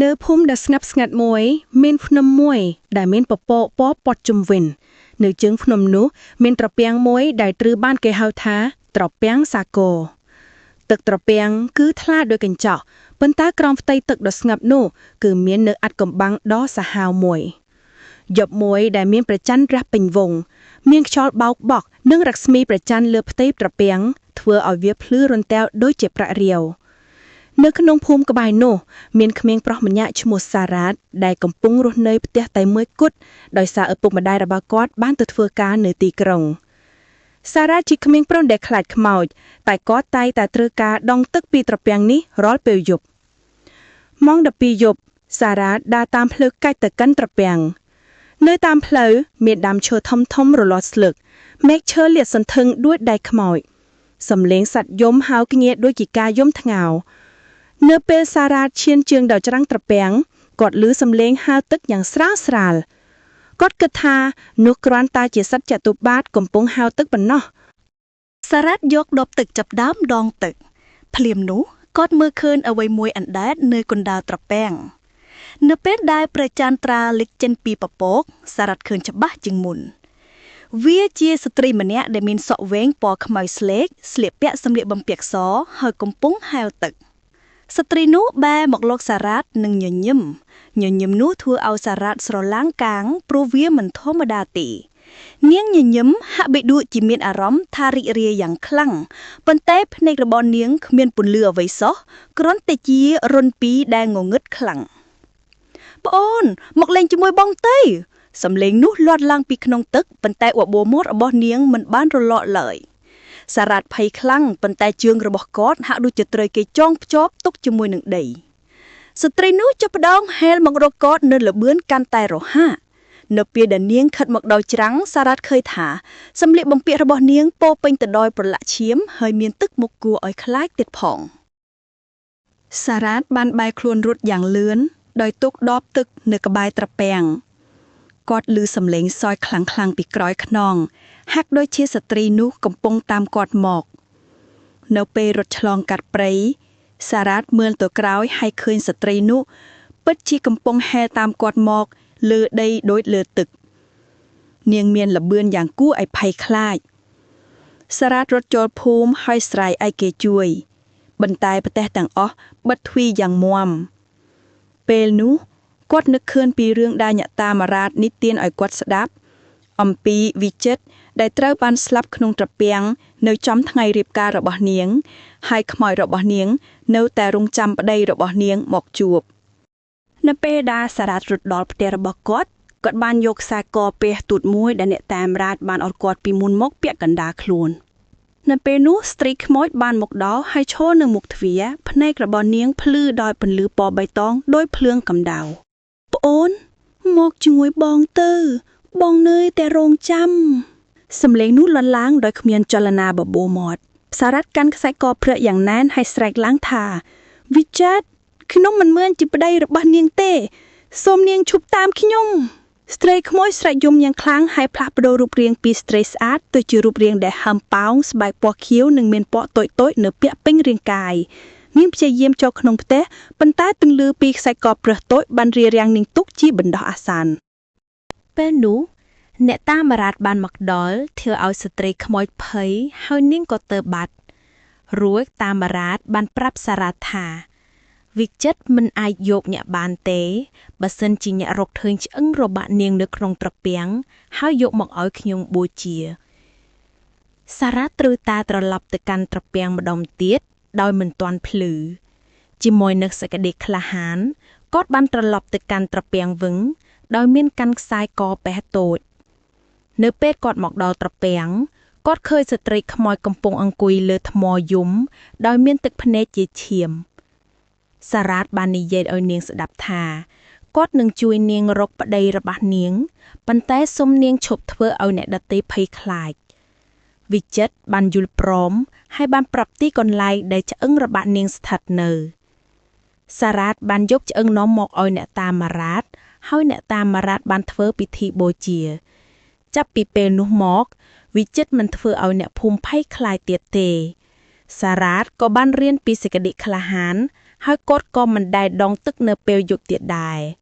នៅភូមិដ៏ស្ងប់ស្ងាត់មួយ មានភ្នំមួយ ដែលមានពពកពណ៌ព័ទ្ធជុំវិញ នៅជើងភ្នំនោះ មានត្រពាំងមួយដែលត្រូវបានគេហៅថា ត្រពាំងសាគរទឹកត្រពាំងគឺថ្លាដូចកញ្ចក់ប៉ុន្តែក្រោមផ្ទៃទឹកដ៏ស្ងប់នោះ គឺមាននៅអាថ៌កំបាំងដ៏សាហាវមួយយប់មួយដែលមានព្រះច័ន្ទរះពេញវង់មានខ្យល់បោកបក់និងរស្មីព្រះច័ន្ទលើផ្ទៃត្រពាំងធ្វើឲ្យវាភ្លឺរន្ទែវដូចជាប្រាក់រាវនៅក្នុងភូមិក្បែរនោះមានក្មេងប្រុសម្នាក់ឈ្មោះសារ៉ាតដែលកំពុងរស់នៅផ្ទះតែមួយគត់ដោយសារឪពុកម្ដាយរបស់គាត់បានទៅធ្វើការនៅទីក្រុងសារ៉ាតជាក្មេងប្រុសដែលខ្លាចខ្មោចតែគាត់តែងតែត្រូវការដងទឹកពីត្រពាំងនេះរាល់ពេលយប់ម៉ោង12យប់សារ៉ាតដើរតាមផ្លូវកាច់ទៅកាន់ត្រពាំងនៅតាមផ្លូវមានដើមឈើធំធំរលាស់ស្លឹកមែកឈើលាតសន្ធឹងដូចដៃខ្មោចសំឡេងសត្វយំហៅគ្នាដូចជាការយំថ្ងោនៅពេលសារ៉ាតឈានជើងដល់ច្រាំងត្រពាំងគាត់ឮសំឡេងហៅទឹកយ៉ាងស្រាលស្រាលគាត់គិតថានោះគ្រាន់តែជាសត្វចតុប្បាទកំពុងហៅទឹកប៉ុណ្ណោះ សារ៉ាត់យកដបទឹកចាប់ដើមដងទឹកភ្លាមនោះគាត់មើលឃើញអ្វីមួយអណ្ដែតនៅកណ្ដាលត្រពាំងនៅពេលដែលព្រះចន្ទ្រាលេចចេញពីពពកសារ៉ាត់ឃើញច្បាស់ជាងមុនវាជាស្ត្រីម្នាក់ដែលមានសក់វែងពណ៌ខ្មៅស្លេកស្លៀកពាក់សម្លៀកបំពាក់សហើយកំពុងហែលទឹកស្ត្រីនោះបែរមកលោកសារ៉ាតនិងញញឹមញញឹមនោះធ្វើឲ្យសារ៉ាតស្រឡាងកាងព្រោះវាមិនធម្មតាទេនាងញញឹមហាក់បីដូចជាមានអារម្មណ៍ថារីករាយយ៉ាងខ្លាំងប៉ុន្តែភ្នែករបស់នាងគ្មានពន្លឺអ្វីសោះគ្រាន់តែជារន្ធពីរដែលងងឹតខ្លាំងប្អូនមកលេងជាមួយបងទៅសំឡេងនោះលាត់ឡើងពីក្នុងទឹកប៉ុន្តែអបួរមាត់របស់នាងមិនបានរលកឡើយសារ៉ាតភ័យខ្លាំងប៉ុន្តែជើងរបស់គាត់ហាក់ដូចជាត្រូវគេចងភ្ជាប់ទុកជាមួយនឹងដីស្ត្រីនោះចាប់ផ្ដើមហែលមករកគាត់នៅល្បឿនកាន់តែរហ័សនៅពេលដែលនាងខិតមកដល់ច្រាំងសារ៉ាតឃើញថាសម្លៀកបំពាក់របស់នាងពោពេញទៅដោយប្រឡាក់ឈាមហើយមានទឹកមុខគួរឲ្យខ្លាចទៀតផង សារ៉ាតបានបែរខ្លួនរត់យ៉ាងលឿនដោយទុកដបទឹកនៅក្បែរត្រពាំងគាត់ឮសំឡេងសើចខ្លាំងៗពីក្រោយខ្នងហាក់ដូចជាស្ត្រីនោះកំពុងតាមគាត់មក នៅពេលរត់ឆ្លងកាត់ព្រៃសារ៉ាតមើលទៅក្រោយហើយឃើញស្ត្រីនោះពិតជាកំពុងហែលតាមគាត់មកលើដីដូចលើទឹក នាងមានល្បឿនយ៉ាងគួរឲ្យភ័យខ្លាចសារ៉ាតរត់ចូលភូមិហើយស្រែកឲ្យគេជួយ បន្តែប្រទេសទាំងអស់បិទទ្វារយ៉ាងមាំពេលនោះគាត់នឹកឃើញពីរឿងដែលអ្នកតាមារ៉ាតនិទានឲ្យគាត់ស្ដាប់ អំពីវិចិត្រដែលត្រូវបានស្លាប់ក្នុងត្រពាំងនៅចំថ្ងៃរៀបការរបស់នាង ហើយខ្មោចរបស់នាង នៅតែរងចាំប្តីរបស់នាងមកជួប នៅពេលដែលសារ៉ាតរត់ដល់ផ្ទះរបស់គាត់គាត់បានយកខ្សែកពះទូតមួយដែលអ្នកតាមរ៉ាតបានអត់គាត់ពីមុនមកពាក់កណ្ដាលខ្លួននៅពេលនោះស្ត្រីខ្មោចបានមកដល់ហើយឈរនៅមុខទ្វារភ្នែករបស់នាងភ្លឺដោយពន្លឺពណ៌បៃតងដោយភ្លើងកម្ដៅប្អូនមកជាមួយបងទៅ បងនៅតែរងចាំសំឡេងនោះលន់ឡើងដោយគ្មានចលនាបបួរមាត់សារ៉ាត់កាន់ខ្សែកព្រឹកយ៉ាងណែនហើយស្រែកឡើងថាវិចិត្រខ្ញុំមិនមែនជាប្តីរបស់នាងទេសូមនាងឈប់តាមខ្ញុំស្ត្រីក្មួយស្រែកយំយ៉ាងខ្លាំងហើយផ្លាស់ប្ដូររូបរាងពីស្ត្រីស្អាតទៅជារូបរាងដែលហើមប៉ោងស្បែកពណ៌ខៀវនិងមានពណ៌តូចៗនៅពាក់ពេញរាងកាយនាងព្យាយាមចូលក្នុងផ្ទះប៉ុន្តែទន្លឺពីខ្សែកព្រឹសតូចបានរារាំងនាងទុកជាបណ្ដោះអាសន្នពេលនោះអ្នកតាមារ៉ាតបានមកដល់ធ្វើឲ្យស្ត្រីខ្មោចភ័យហើយនាងក៏ទៅបាត់រួចតាមារ៉ាតបានប្រាប់សារ៉ាតថាវិចិត្រមិនអាចយកអ្នកបានទេបើសិនជាអ្នករកឃើញឆ្អឹងរបស់នាងនៅក្នុងត្រពាំងហើយយកមកឲ្យខ្ញុំបូជាសារ៉ាត្រូវតាត្រឡប់ទៅកាន់ត្រពាំងម្ដងទៀតដោយមិនទាន់ភ្លឺជាមួយនឹងសេចក្តីក្លាហានគាត់បានត្រឡប់ទៅកាន់ត្រពាំងវិញដោយមានកាន់ខ្សែកពះតូចនៅពេលគាត់មកដល់ត្រពាំងគាត់ឃើញស្ត្រីខ្មោចកំពុងអង្គុយលើថ្មយំដោយមានទឹកភ្នែកជាឈាមសារ៉ាតបាននិយាយឲ្យនាងស្ដាប់ថាគាត់នឹងជួយនាងរកប្តីរបស់នាងប៉ុន្តែសូមនាងឈប់ធ្វើឲ្យអ្នកដទៃភ័យខ្លាចវិចិត្របានយល់ព្រមហើយបានប្រាប់ទីកន្លែងដែលឆ្អឹងរបស់នាងស្ថិតនៅសារ៉ាតបានយកឆ្អឹងនោះមកឲ្យអ្នកតាមារ៉ាតហើយអ្នកតាមារ៉ាតបានធ្វើពិធីបូជាចាប់ពីពេលនោះមកវិចិត្រមិនធ្វើឲ្យអ្នកភូមិភ័យខ្លាចទៀតទេសារ៉ាតក៏បានរៀនពីសេចក្តីក្លាហាន ហើយគាត់ក៏មិនដែលដងទឹកនៅពេលយប់ទៀតដែរ។